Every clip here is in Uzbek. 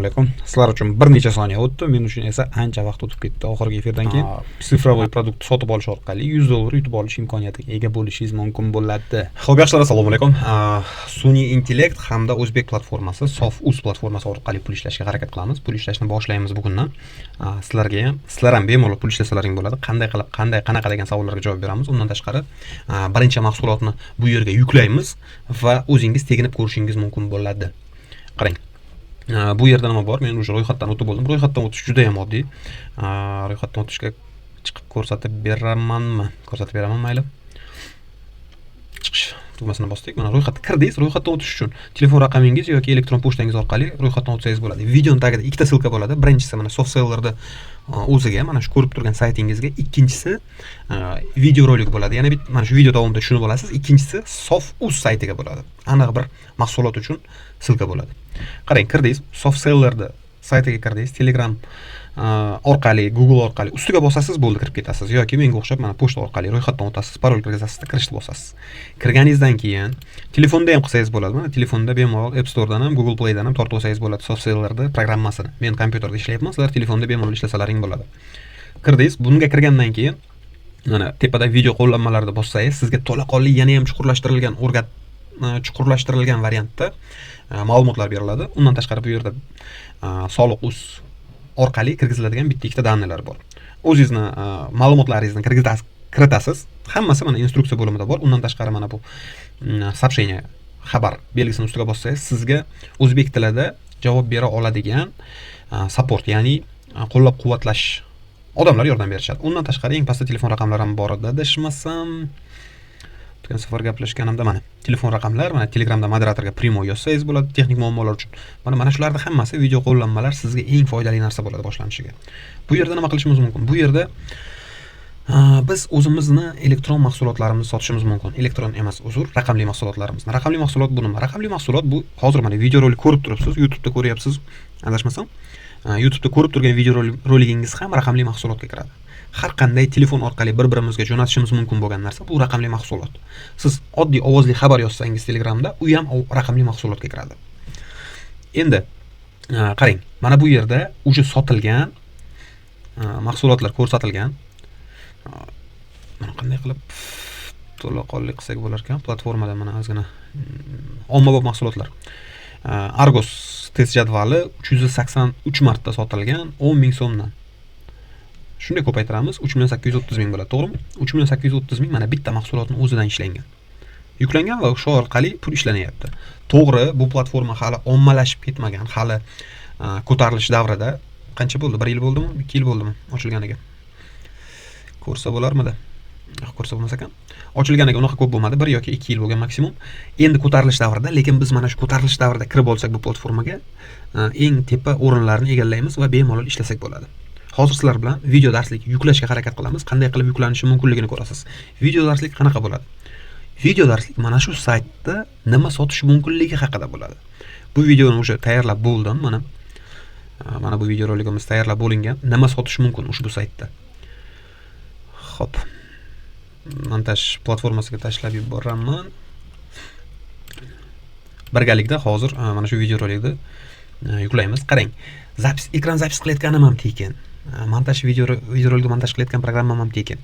Alaykum. Sizlar uchun bir necha soniya o'tdi, men uchun esa ancha vaqt o'tib ketdi oxirgi efirdan keyin. Цифровой продукт sotib olish orqali 100 dollar yutib olish imkoniyatiga ega bo'lishingiz mumkin bo'ladi. Xo'p, yaxshilar, assalomu alaykum. Sun'iy intellekt hamda o'zbek platformasi Sof Uz platformasi orqali pul ishlashga harakat qilamiz. Pul ishlashni boshlaymiz bugundan. Sizlarga ham, sizlar ham bemalol pul ishlasalaring bo'ladi. Qanday qilib, qanday, qanaqa degan savollarga javob beramiz. Undan tashqari, birinchi mahsulotni bu yerga yuklaymiz va o'zingiz teginib ko'rishingiz mumkin bo'ladi. Qarang. Bu yerda nima bor? Men уже ro'yxatdan o'tib bo'ldim. Ro'yxatdan o'tish juda ham oddiy. Ro'yxatdan o'tishga chiqib ko'rsatib beramanmi? Ko'rsatib beraman, mayli. Chiqish tugmasini bosdik. Mana, ro'yxatga kirdingiz. Ro'yxatdan o'tish uchun telefon raqamingiz yoki elektron pochtangiz orqali ro'yxatdan o'tsangiz bo'ladi. Videoni tagida ikkita ссылка bo'ladi. Birinchisi mana Softsellerda o'ziga, mana shu ko'rib turgan saytingizga, ikkinchisi video rolik bo'ladi. Yana bitta mana shu video davomida tushunib olasiz. Ikkinchisi Sof Uz saytiga bo'ladi. Aniq bir mahsulot uchun ссылка bo'ladi. Qarang, kirdingiz, Softsellerda saytiga kirdingiz, Telegram orqali, Google orqali ustiga bosasiz, bo'ldi, kirib ketasiz yoki menga o'xshab mana pochta orqali ro'yxatdan o'tasiz, parol kirgizasiz, kirishni bosasiz. Kirganingizdan keyin telefonda ham qilsangiz bo'ladi. Mana, telefonda bemalol App Store'dan ham, Google Play'dan ham tortib olsangiz bo'ladi Softsellerda programmasini. Men kompyuterda ishlayapman, sizlar telefonda bemalol ishlasalaring bo'ladi. Kirdingiz, bunga kirgandan keyin mana tepada video qo'llanmalarni bossangiz, sizga to'laqonli, yana ham chuqurlashtirilgan o'rgat chuqurlashtirilgan variantda ma'lumotlar beriladi. Undan tashqari, bu yerda soliq uz orqali kirgiziladigan bitta ikkita данный lar bor. O'zingizni ma'lumotlaringizni kirgizasiz, kiritasiz. Hammasi mana instruksiya bo'limida bor. Undan tashqari, mana bu сообщение, xabar belgisini ustiga bossangiz, sizga o'zbek tilida javob bera oladigan support, ya'ni qo'llab-quvvatlash odamlar yordam berishadi. Undan tashqari, eng pastda telefon raqamlari ham bor edi, adashmasam. O'tgan safar gaplashganimda mana telefon raqamlar, mana Telegramda moderatorga прямой yozsangiz bo'ladi texnik muammolar uchun. Mana shularni hammasi video qo'llanmalar, sizga eng foydali narsa bo'ladi boshlanishiga. Bu yerda nima qilishimiz mumkin? Bu yerda biz o'zimizni elektron mahsulotlarimizni sotishimiz mumkin. Elektron emas, uzr, raqamli mahsulotlarimizni. Raqamli mahsulot bu nima? Raqamli mahsulot bu hozir mana videorolik ko'rib turibsiz, YouTube'da ko'ryapsiz, adashmasam. YouTube'da ko'rib turgan video roligingiz ham raqamli mahsulotga kiradi. Har qanday telefon orqali bir-birimizga jo'natishimiz mumkin bo'lgan narsa bu raqamli mahsulot. Siz oddiy ovozli xabar yozsangiz Telegramda, u ham raqamli mahsulotga kiradi. Endi qarang, mana bu yerda уже sotilgan mahsulotlar ko'rsatilgan. Mana qanday qilib to'laqonli qilsak bo'lar ekan? Platformada mana ozgina ommabop mahsulotlar. Argos test jadvali 383 marta sotilgan 10 ming so'mdan. Shunday ko'paytiramiz, 3 million 830 ming bo'ladi, to'g'rimi? 3 million 830 ming mana bitta mahsulotni o'zidan ishlangan. Yuklangan va shu orqali pul ishlanyapti. To'g'ri, bu platforma hali ommalashib ketmagan, hali ko'tarilish davrida. Qancha bo'ldi? 1 yil bo'ldimi? 2 yil bo'ldimi ochilganiga? Ko'rsa bo'larmidi? Yo'q, ko'rsa bo'lmas ekan. Ochilganiga unaqa ko'p bo'lmadi, 1 yoki 2 yil bo'lgan maksimum. Endi ko'tarilish davrida, lekin biz mana shu ko'tarilish davrida kirib olsak bu platformaga, eng tepa o'rinlarni egallaymiz va bemalol ishlasak bo'ladi. Hozir sizlar bilan video darslik yuklashga harakat qilamiz. Qanday qilib yuklanishi mumkinligini ko'rasiz. Video darslik qanaqa bo'ladi? Video darslik mana shu saytda nima sotish mumkinligi haqida bo'ladi. Bu videoni o'sha tayyorlab bo'ldim, mana. Mana bu videorolikimiz tayyorlab bo'lingan. Nima sotish mumkin ushbu saytda? Xo'p. Montaj platformasiga tashlab yuboraman. Birgalikda hozir mana shu videorolikni yuklaymiz. Qarang, запись, ekran запись qilayotganim ham tekin. Montaj, videorolikni montaj qilayotgan programmam ham tekin.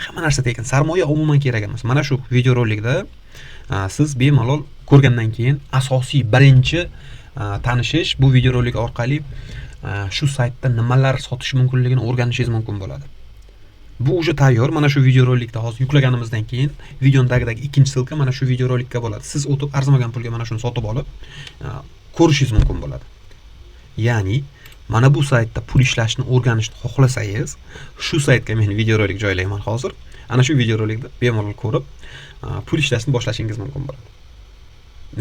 Hamma narsa tekin. Sarmoya umuman kerak emas. Mana shu videorolikda siz bemalol ko'rgandan keyin asosiy birinchi tanishish bu videorolik orqali shu saytda nimalar sotish mumkinligini o'rganishingiz mumkin bo'ladi. Bu уже tayyor. Mana shu videorolikda hozir yuklaganimizdan keyin videoni tagidagi ikkinchi ссылка mana shu videorolikka bo'ladi. Siz o'tib, arzimagan pulga mana shuni sotib olib, ko'rishingiz mumkin bo'ladi. Ya'ni mana bu saytda pul ishlashni o'rganishni xohlasangiz, shu saytga men videorolik joylayman hozir. Ana shu videorolikni bemalol ko'rib, pul ishlashni boshlashingiz mumkin bo'ladi.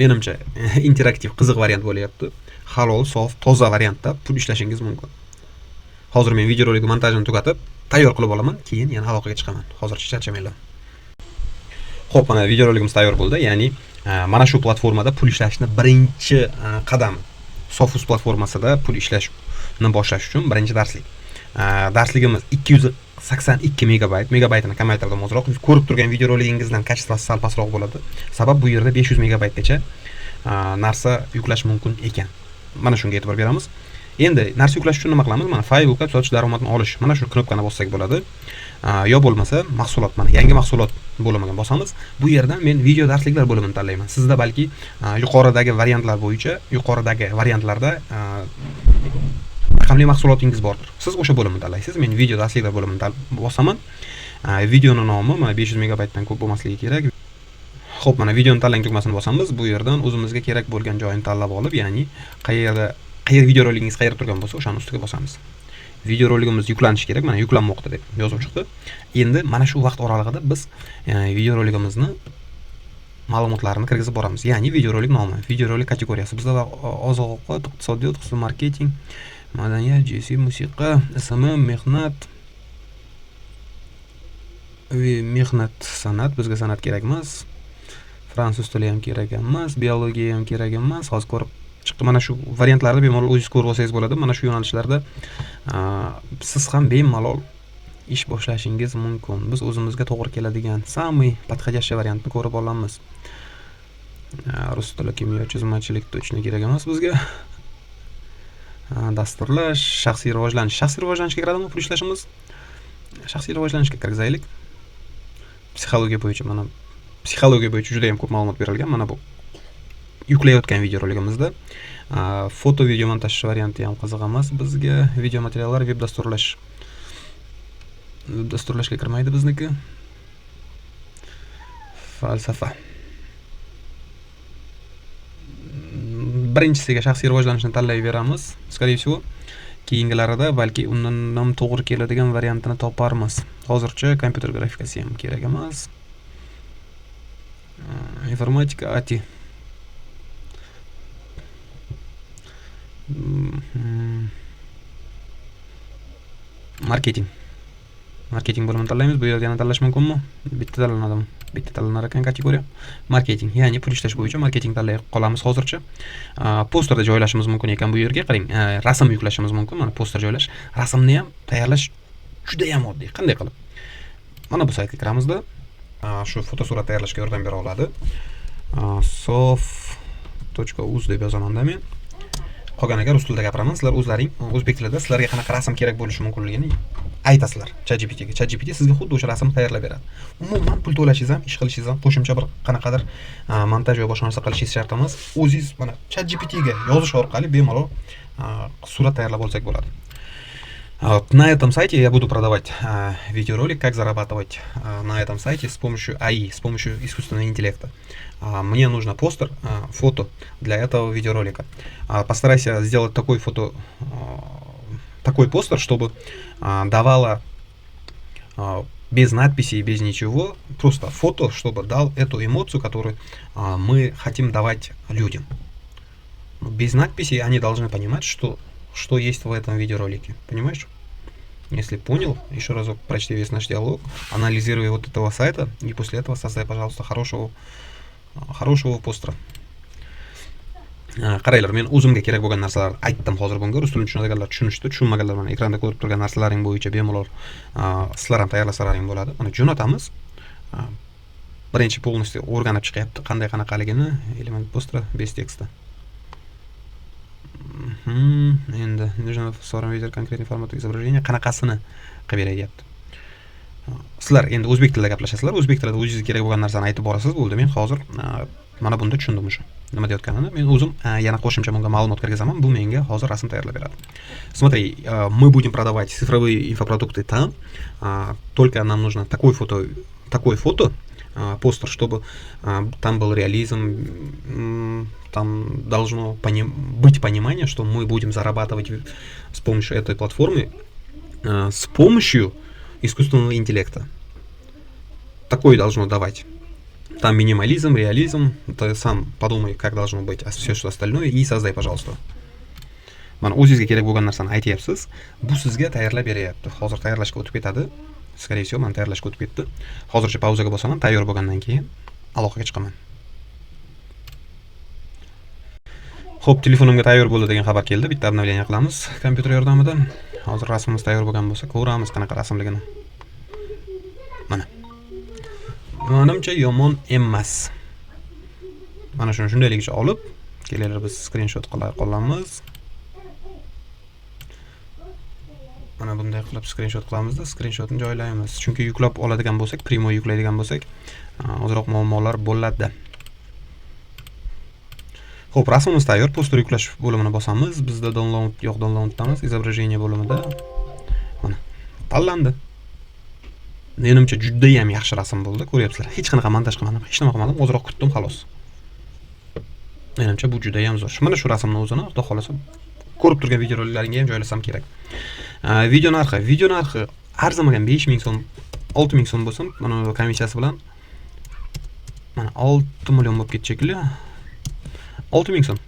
Menimcha, interaktiv, qiziq variant bo'lyapti. Halol, sof, toza variantda pul ishlashingiz mumkin. Hozir men videorolik montajini tugatib, tayyor qilib olaman, keyin yana aloqaga chiqaman. Hozircha charchamanglar. Xo'p, mana videorolikimiz tayyor bo'ldi. Ya'ni mana shu platformada pul ishlashni birinchi qadami. Sofus platformasida pul ishlashni boshlash uchun birinchi darslik. Darsligimiz 282 megabayt, megabaytini kamaytirdim ozroq. Ko'rib turgan videoroligingizdan качество si sal pastroq bo'ladi. Sabab bu yerda 500 megabaytgacha narsa yuklash mumkin ekan. Mana shunga e'tibor beramiz. Endi narsa yuklash uchun nima qilamiz? Mana fayl yuklab sotish daromadini olish. Mana shu knopkani bossak bo'ladi. Yo bo'lmasa mahsulot, mana yangi mahsulot bo'limiga bosamiz. Bu yerdan men video darsliklar bo'limini tanlayman. Sizda balki yuqoridagi variantlar bo'yicha, yuqoridagi variantlarda raqamli mahsulotingiz bordir. Siz o'sha bo'limni tanlaysiz. Men video darsliklar bo'limini bosaman. Videoni nomi mana 500 megabaytdan ko'p bo'lmasligi kerak. Xo'p, mana videoni tanlang tugmasini bosamiz. Bu yerdan o'zimizga kerak bo'lgan joyini tanlab olib, ya'ni qayerda qayer videoroligingiz qayerda turgan bo'lsa, o'shani ustiga bosamiz. Videoroligimiz yuklanishi kerak. Mana yuklanmoqda deb yozuv chiqdi. Endi mana shu vaqt oralig'ida biz videoroligimizni ma'lumotlarini kirgizib boramiz. Ya'ni videorolik nomi, videorolik kategoriyasi. Bizda oziq-ovqat, iqtisodiyot, xususiy marketing, madaniyat, GC, musiqa, SMM, mehnat, mehnat, san'at. Bizga san'at kerak emas. Fransuz tili ham kerak emas, biologiya ham kerak emas. Hozir ko'rib chiqdi. Mana shu variantlarni bemalol o'zingiz ko'rib olsangiz bo'ladi. Mana shu yo'nalishlarda siz ham bemalol ish boshlashingiz mumkin. Biz o'zimizga to'g'ri keladigan самый подходящий variantni ko'rib olamiz. Rus tili, kimyo, chizmachilik точно kerak emas bizga. Dasturlash, shaxsiy rivojlanish. Shaxsiy rivojlanishga kiradimi pul ishlashimiz? Shaxsiy rivojlanishga kirgizaylik. Psixologiya bo'yicha, mana psixologiya bo'yicha juda ham ko'p ma'lumot berilgan. Mana bu yuklayotgan videoroligimizda foto video montaj varianti ham qiziq emas bizga. Video materiallar, veb dasturlash. Veb dasturlashga kirmaydi bizniki. Falsafa. Birinchisiga shaxsiy rivojlanishni tanlayveramiz, скорее всего. Keyingilarida balki undan ham to'g'ri keladigan variantini toparmiz. Hozircha kompyuter grafikasi ham kerak emas. Informatika, IT. Marketing. Marketing bo'limini tanlaymiz. Bu yerda yana tanlash mumkinmi? Bitta tanlanadimi? Bitta tanlanar ekan kategoriya. Marketing, ya'ni pul ishlash bo'yicha marketing tanlay qolamiz hozircha. Posterda joylashimiz mumkin ekan bu yerga. Qarang, rasm yuklashimiz mumkin. Mana poster joylash. Rasmni ham tayyorlash juda ham oddiy. Qanday qilib? Mana bu saytga kiramizda. Shu fotosurat tayyorlashga yordam bera oladi. Sof.uz deb yozamanda men. Qolganiga rus tilida gapiraman. Sizlar o'zlaring o'zbek tilida sizlarga qanaqa rasm kerak bo'lishi mumkinligini aytasizlar ChatGPTga. ChatGPT sizga xuddi o'sha rasmni tayyorlab beradi. Umuman pul to'lashingiz ham, ish qilishingiz ham, qo'shimcha bir qanaqadir montaj yo boshqa narsa qilishingiz shart emas. O'zingiz mana ChatGPTga yozish orqali bemalol surat tayyorlab olsak bo'ladi. На этом сайте я буду продавать видеоролик, как зарабатывать на этом сайте с помощью АИ, с помощью искусственного интеллекта. Мне нужно постер, фото для этого видеоролика. Постарайся сделать такой фото, такой постер, чтобы давало без надписей, без ничего, просто фото, чтобы дал эту эмоцию, которую мы хотим давать людям. Без надписей они должны понимать, что есть в этом видеоролике. Понимаешь? Если понял, еще разок прочти весь наш диалог, анализируй вот этого сайта, и после этого создай, пожалуйста, хорошего постера. Qaranglar, men o'zimga kerak bo'lgan narsalarni aytdim hozir bunga. Rus tilini tushunadiganlar tushunishdi, tushunmaganlar mana ekranda ko'rib turgan narsalaring bo'yicha bemalol sizlar ham tayyorlasalaring bo'ladi. Mana jo'natamiz. Birinchi полностью o'rganib chiqyapti, qanday qanaqaligini, element постера без текста. Endi нужно сформировать конкретный формат изображения, qanaqasini qilib beray deyapti. Sizlar endi o'zbek tilida gaplashasizlar, o'zbek tilida o'zingizga kerak bo'lgan narsani aytib borasiz, bo'ldi. Men hozir mana bunda tushundim o'sha nima deyotganini. Men o'zim yana qo'shimcha bunga ma'lumot kirgizaman. Bu menga hozir rasm tayyorlab beradi. Смотри, мы будем продавать цифровые инфопродукты там. Только нам нужно такой фото, постер, чтобы там был реализм, там должно быть понимание, что мы будем зарабатывать с помощью этой платформы, с помощью искусственного интеллекта. Такое должно давать. Там минимализм, реализм. Ты сам подумай, как должно быть, а все, что остальное, и создай, пожалуйста. Mana o'zingizga kerak bo'lgan narsani aytyapsiz, bu sizga tayyorlab beryapti. Hozir tayyorlashga o'tib ketadi. Скорее всего, mana tayyorlashga o'tib ketdi. Hozircha pauzaga bosaman, tayyor bo'lgandan keyin aloqaga chiqaman. Xo'p, telefonimga tayyor bo'ldi degan xabar keldi. Bitta обновление qilamiz kompyuter yordamida. Hozir rasmimiz tayyor bo'lgan bo'lsa, ko'ramiz qanaqa rasmligini. Mana. Menimcha yomon emas. Mana shuni shundayligicha olib, Kelinglar, biz skrinshot qila qolamiz. Mana bunday qilib skrinshot qilamizda, skrinshotni joylaymiz. Chunki yuklab oladigan bo'lsak, primo yuklaydigan bo'lsak, ozroq muammolar bo'ladi. Xo'p, rasmimiz tayyor. Poster yuklash bo'limini bosamiz. Bizda download yo'q, downloaddamiz. Изображение bo'limida mana tanlandi. Menimcha juda ham yaxshi rasm bo'ldi. Ko'ryapsizlar. Hech qanaqa montaj qilmadim, hech nima qilmadim. Ozroq kutdim, xolos. Menimcha bu juda ham zo'r. Mana shu rasmni o'zini xudo xolasa ko'rib turgan videoroliklaringga ham joylasam kerak. Video narxi, video narxi arzimagan 5000 so'm, 6000 so'm bo'lsin, mana komissiyasi bilan mana 6 million bo'lib ketdi shekilli. 6000 so'm.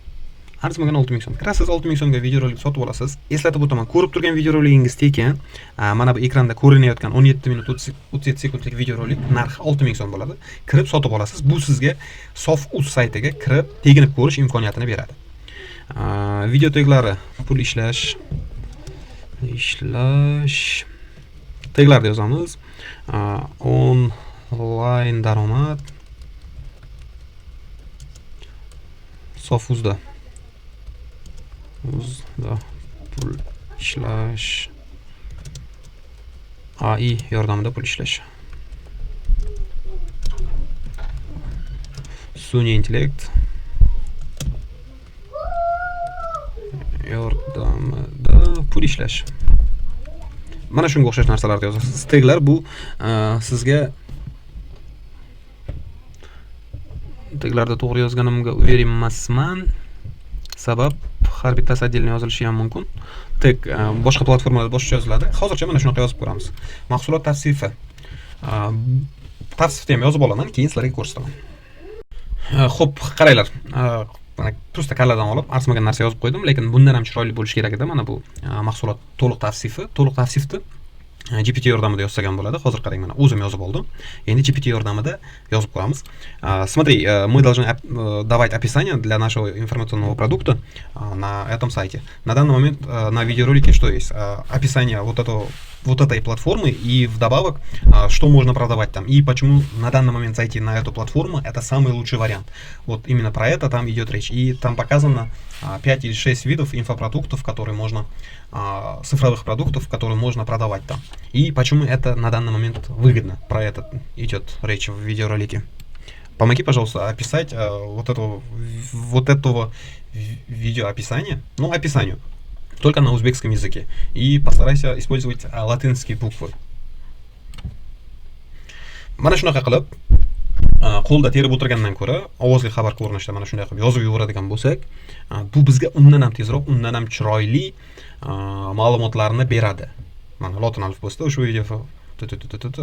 Arzimagan 6000 so'm. Kirasiz 6000 so'mga videorolik sotib olasiz. Eslatib o'taman, ko'rib turgan videoroligingiz tekin. Mana bu ekranda ko'rinayotgan 17 minut 37 sekundlik videorolik narxi 6000 so'm bo'ladi. Kirib sotib olasiz. Bu sizga Sof.uz saytiga kirib teginib ko'rish imkoniyatini beradi. Video teglari pul ishlash, ishlash teglarni yozamiz. Onlayn daromad Sof.uzda. Uzda pul ishlash AI yordamida pul ishlash. Sun'iy intellekt yordamida pul ishlash. Mana shunga o'xshash narsalarni yozasiz. Teglar bu sizga teglarda to'g'ri yozganimga uverin emasman. Sabab har bittasi отдельно yozilishi ham mumkin. Tag boshqa platformalarda boshqacha yoziladi. Hozircha mana shunaqa yozib ko'ramiz. Mahsulot tavsifi. Tavsifni ham yozib olaman, keyin sizlarga ko'rsataman. Xo'p, qaranglar. Mana prosta kalladan olib arzimagan narsa yozib qo'ydim, lekin bundan ham chiroyli bo'lishi kerak edi. Mana bu mahsulot to'liq tavsifi, to'liq tavsifni GPT yordamida yozsak ham bo'ladi. Hozir qarang, mana o'zim yozib oldim. Endi GPT yordamida yozib ko'ramiz. Смотри, мы должны давать описание для нашего информационного продукта на этом сайте. На данный момент на видеоролике что есть? Описание вот этой платформы и вдобавок, что можно продавать там и почему на данный момент зайти на эту платформу это самый лучший вариант. Вот именно про это там идет речь. И там показано 5 или 6 видов инфопродуктов, которые можно, цифровых продуктов, которые можно продавать там. И почему это на данный момент выгодно. Про это идет речь в видеоролике. Помоги, пожалуйста, описать вот этого видеоописание, ну, описанию, только на узбекском языке. И постарайся использовать латинские буквы. Mana shunaqa qilib, qo'lda terib o'tirgandan ko'ra ovozli xabar ko'rinishida mana shunday qilib yozib yuboradigan bo'lsak, bu bizga undan ham tezroq, undan ham chiroyli ma'lumotlarni beradi. Mana lotin alifbosida ushbu video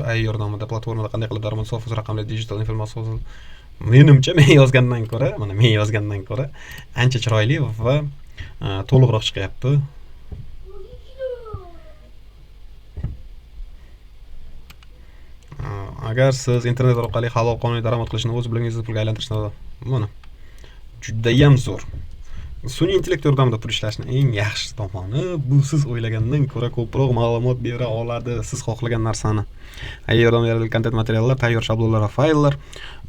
AI yordamida platformada qanday qilib daromad sof raqamli digital informatsiya. Menimcha men yozgandan ko'ra, mana men yozgandan ko'ra ancha chiroyli va to'liqroq chiqyapti. Agar siz internet orqali halol qonuniy daromad qilishni o'z bilimingizni pulga aylantirishni, mana judayam zo'r. Sun'iy intellekt yordamida pul ishlashning eng yaxshi tomoni bu siz o'ylagandan ko'ra ko'proq ma'lumot bera oladi siz xohlagan narsani. AI yordamida yaratilgan kontent materiallar, tayyor shablonlar va fayllar.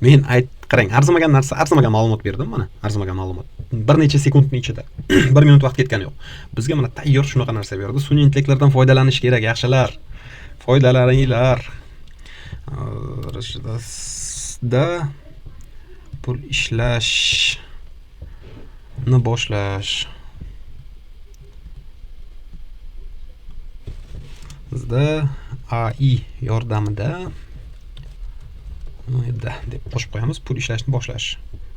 Men ayt, qarang, arzimagan narsa, arzimagan ma'lumot berdim mana, arzimagan ma'lumot. Bir necha sekundning ichida. 1 minut vaqt ketgani yo'q. Bizga mana tayyor shunaqa narsa berdi. Sun'iy intellektlardan foydalanish kerak, yaxshilar. Foydalaninglar. Da pul ishlashni boshlash. Bizda AI yordamida da deb qo'shib qo'yamiz, pul ishlashni boshlash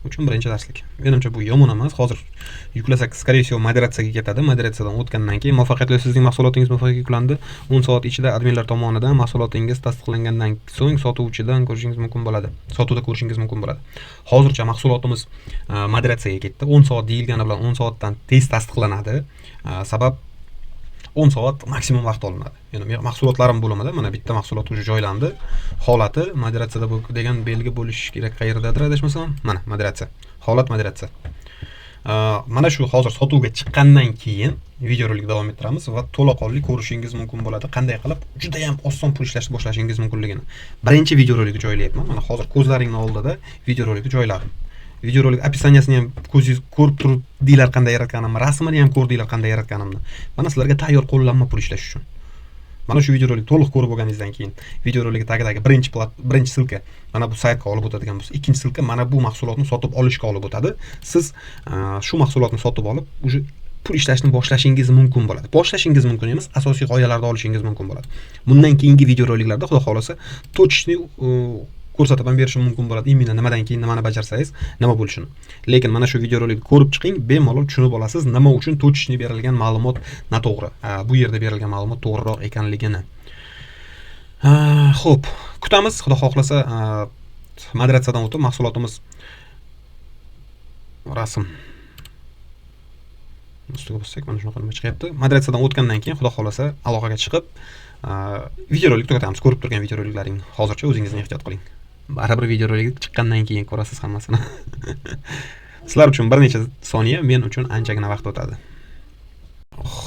uchun birinchi darslik. Menimcha bu yomon emas. Hozir yuklasak, скорее всего, moderatsiyaga ketadi. Moderatsiyadan o'tgandan keyin muvaffaqiyatli sizning mahsulotingiz muvaffaqiyatli yuklandi. 10 soat ichida adminlar tomonidan mahsulotingiz tasdiqlangandan so'ng sotuvchidan ko'rishingiz mumkin bo'ladi. Sotuvda ko'rishingiz mumkin bo'ladi. Hozircha mahsulotimiz moderatsiyaga ketdi. 10 soat deyilgani bilan 10 soatdan tez tasdiqlanadi. Sabab 10 soat maksimum vaqt olinadi. Ya'ni men mahsulotlarim bo'limida mana bitta mahsulot уже joylandi. Holati moderatsiyada bu degan belgi bo'lishi kerak qayerdadir adashmasam. Mana moderatsiya. Holat moderatsiya. Mana shu hozir sotuvga chiqqandan keyin videorolik davom ettiramiz va to'laqonli ko'rishingiz mumkin bo'ladi. Qanday qilib juda ham oson pul ishlashni boshlashingiz mumkinligini. Birinchi videorolikni joylayapman. Mana hozir ko'zlaringning oldida videorolikni joyladim. Videorolik описания sini ham ko'zingiz ko'rib turibdinglar qanday yaratganimni, rasmini ham ko'rdinglar qanday yaratganimni. Mana sizlarga tayyor qo'llanma pul ishlash uchun. Mana shu videorolik to'liq ko'rib bo'lganingizdan keyin videorolik tagidagi birinchi ссылка mana bu saytga olib o'tadigan bo'lsa, ikkinchi ссылка mana bu mahsulotni sotib olishga olib o'tadi. Siz shu mahsulotni sotib olib, уже pul ishlashni boshlashingiz mumkin bo'ladi. Boshlashingiz mumkin emas, asosiy g'oyalarni olishingiz mumkin bo'ladi. Bundan keyingi videoroliklarda, xudo xohlasa, точный ko'rsatib ham berishim mumkin bo'ladi. Именно nimadan keyin nimani bajarsangiz nima bo'lishini. Lekin mana shu videorolikni ko'rib chiqing, bemalol tushunib olasiz, nima uchun точный berilgan ma'lumot noto'g'ri. Bu yerda berilgan ma'lumot to'g'riroq ekanligini. Xo'p, kutamiz, xudo xohlasa, moderatsiyadan o'tib mahsulotimiz rasm ustiga bossak, mana shunaqa nima chiqyapti. Moderatsiyadan o'tgandan keyin, xudo xohlasa, aloqaga chiqib, videorolik tugatamiz. Ko'rib turgan videoroliklaring hozircha o'zingizni ehtiyot qiling. Baribir videorolik chiqqandan keyin ko'rasiz hammasini. Sizlar uchun bir necha soniya, men uchun anchagina vaqt o'tadi.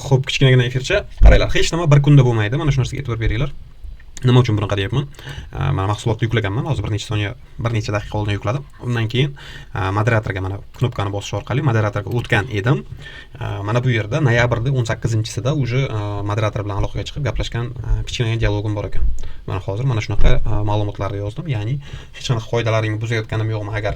Xo'p, kichkinagina efircha. Qaranglar, hech nima bir kunda bo'lmaydi. Mana shu narsaga e'tibor beringlar. Nima uchun bunaqa deyapman? Mana mahsulotni yuklaganman. Hozir bir necha soniya, bir necha daqiqa oldin yukladim. Undan keyin moderatorga mana knopkani bosish orqali moderatorga o'tgan edim. Mana bu yerda noyabrda 18-sida уже moderator bilan aloqaga chiqib gaplashgan kichkina dialogim bor ekan. Mana hozir mana shunaqa ma'lumotlarni yozdim. Ya'ni hech qanaqa qoidalaringni buzayotganim yo'qmi? Agar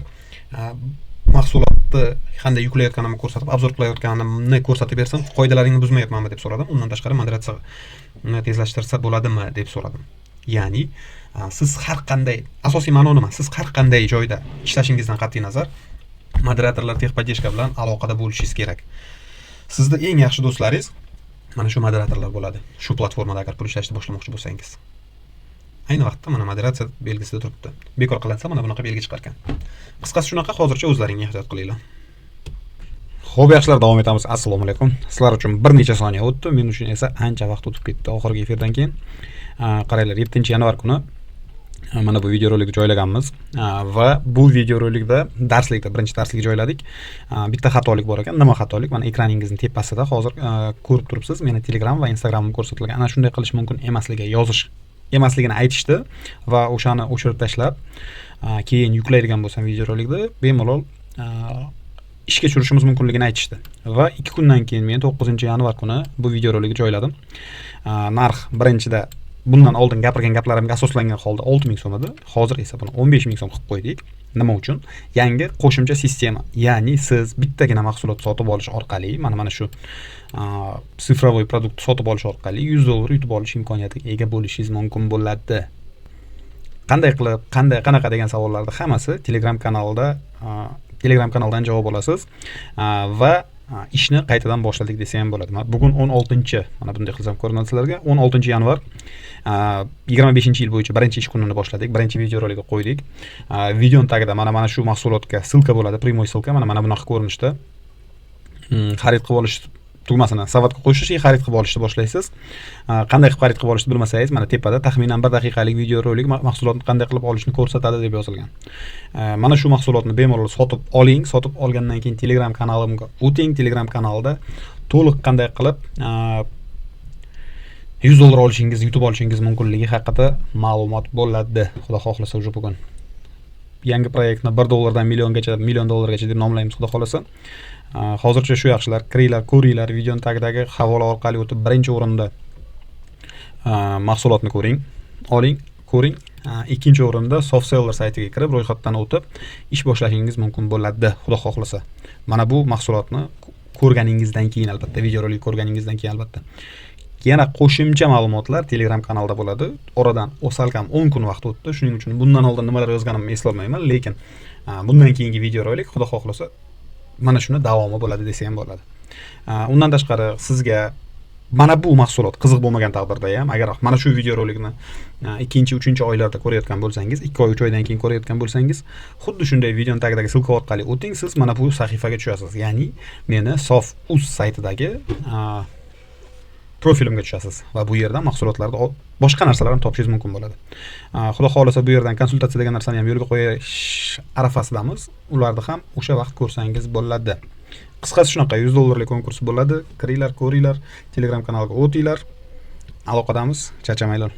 mahsulotni qanday yuklayotganimni ko'rsatib, обзор qilayotganimni ko'rsatib bersam, qoidalaringni buzmayapmanmi deb so'radim. Undan tashqari moderatsiyani tezlashtirsa bo'ladimi deb so'radim. Ya'ni siz har qanday, asosiy ma'no nima? Siz har qanday joyda ishlashingizdan qat'iy nazar moderatorlar, техподдержка bilan aloqada bo'lishingiz kerak. Sizni eng yaxshi do'stlaringiz mana shu moderatorlar bo'ladi. Shu platformada agar pul ishlashni boshlamoqchi bo'lsangiz. Ayni vaqtda mana moderatsiya belgisida turibdi. Bekor qilinsa, mana bunaqa belgi chiqar ekan. Qisqasi shunaqa, hozircha o'zlaring ehtiyot qilinglar. Xo'p, yaxshilar, davom etamiz. Assalomu alaykum. Sizlar uchun bir necha soniya o'tdi, men uchun esa ancha vaqt o'tib ketdi oxirgi efirdan keyin. Qaranglar, 7-yanvar kuni mana bu videorolikni joylaganmiz va bu videorolikda darslikda birinchi darslik joyladik. Bitta xatolik bor ekan. Nima xatolik? Mana ekraningizni tepasida hozir ko'rib turibsiz, meni Telegram va Instagramim ko'rsatilgan. Ana shunday qilish mumkin emasligi, yozish emasligini aytishdi va o'shani o'chirib tashlab, keyin yuklaydigan bo'lsam videorolikni bemalol ishga tushirishimiz mumkinligini aytishdi. Va 2 kundan keyin men 9-yanvar kuni bu videorolikni joyladim. Narx birinchida bundan oldin gapirgan gaplarimga asoslangan holda 6000 so'm edi. Hozir esa buni 15 000 so'm qilib qo'ydik. Nima uchun? Yangi qo'shimcha sistema. Ya'ni siz bittagina mahsulot sotib olish orqali, mana shu цифровой продукт sotib olish orqali 100 dollar yutib olish imkoniyatiga ega bo'lishingiz mumkin bo'ladi. Qanday qilib, qanday, qanaqa degan savollarni hammasi Telegram kanalida, Telegram kanaldan javob olasiz. Va ishni qaytadan boshladik desa ham bo'ladi. Mana bugun 16, mana bunday qilsam ko'rinadi sizlarga. 16-yanvar 25-yil bo'yicha birinchi ish kunini boshladik. Birinchi videorolikni qo'ydik. Videoning tagida mana shu mahsulotga ссылка bo'ladi, прямой ссылка, mana bunaqa ko'rinishda. Xarid qilib olish tugmasini savatga qo'shish, xarid qilib olishni boshlaysiz. Qanday qilib xarid qilib olishni bilmasangiz, mana tepada taxminan 1 daqiqalik videorolik mahsulotni qanday qilib olishni ko'rsatadi deb yozilgan. Mana shu mahsulotni bemalol sotib oling. Sotib olgandan keyin Telegram kanalimga o'ting. Telegram kanalida to'liq qanday qilib 100 dollar olishingiz, yutib olishingiz mumkinligi haqida ma'lumot bo'ladi. Xudo xohlasa, уже bugun yangi proyektni 1 dollardan milliongacha, million dollargacha deb nomlaymiz, xudo xohlasa. Hozircha shu, yaxshilar, kiringlar, ko'ringlar, videoni tagidagi havola orqali o'tib birinchi o'rinda mahsulotni ko'ring, oling, ko'ring. Ikkinchi o'rinda Softseller saytiga kirib, ro'yxatdan o'tib ish boshlashingiz mumkin bo'ladi, xudo xohlasa. Mana bu mahsulotni ko'rganingizdan keyin albatta, videorolik ko'rganingizdan keyin albatta. Yana qo'shimcha ma'lumotlar Telegram kanalida bo'ladi. Oradan salkam 10 kun vaqt o'tdi. Shuning uchun bundan oldin nimalar yozganimni eslolmayman, lekin bundan keyingi videorolik, xudo xohlasa, mana shuni davomi bo'ladi desa ham bo'ladi. Undan tashqari, sizga mana bu mahsulot qiziq bo'lmagan taqdirda ham, agar mana shu videorolikni ikkinchi, uchinchi oylarda ko'rayotgan bo'lsangiz, 2 oy, 3 oydan keyin ko'rayotgan bo'lsangiz, xuddi shunday videoni tagidagi ссылка orqali o'ting, siz mana bu sahifaga tushasiz. Ya'ni meni Sof.uz saytidagi profilimga tushasiz va bu yerdan mahsulotlarni, boshqa narsalarni topishingiz mumkin bo'ladi. Xudo xohlasa, bu yerdan konsultatsiya degan narsani ham yo'lga qo'yish arafasidamiz. Ularni ham o'sha vaqt ko'rsangiz bo'ladi. Qisqasi shunaqa 100 dollarlik konkurs bo'ladi. Kiringlar, ko'ringlar, Telegram kanalga o'tinglar. Aloqadamiz, charchamanglar.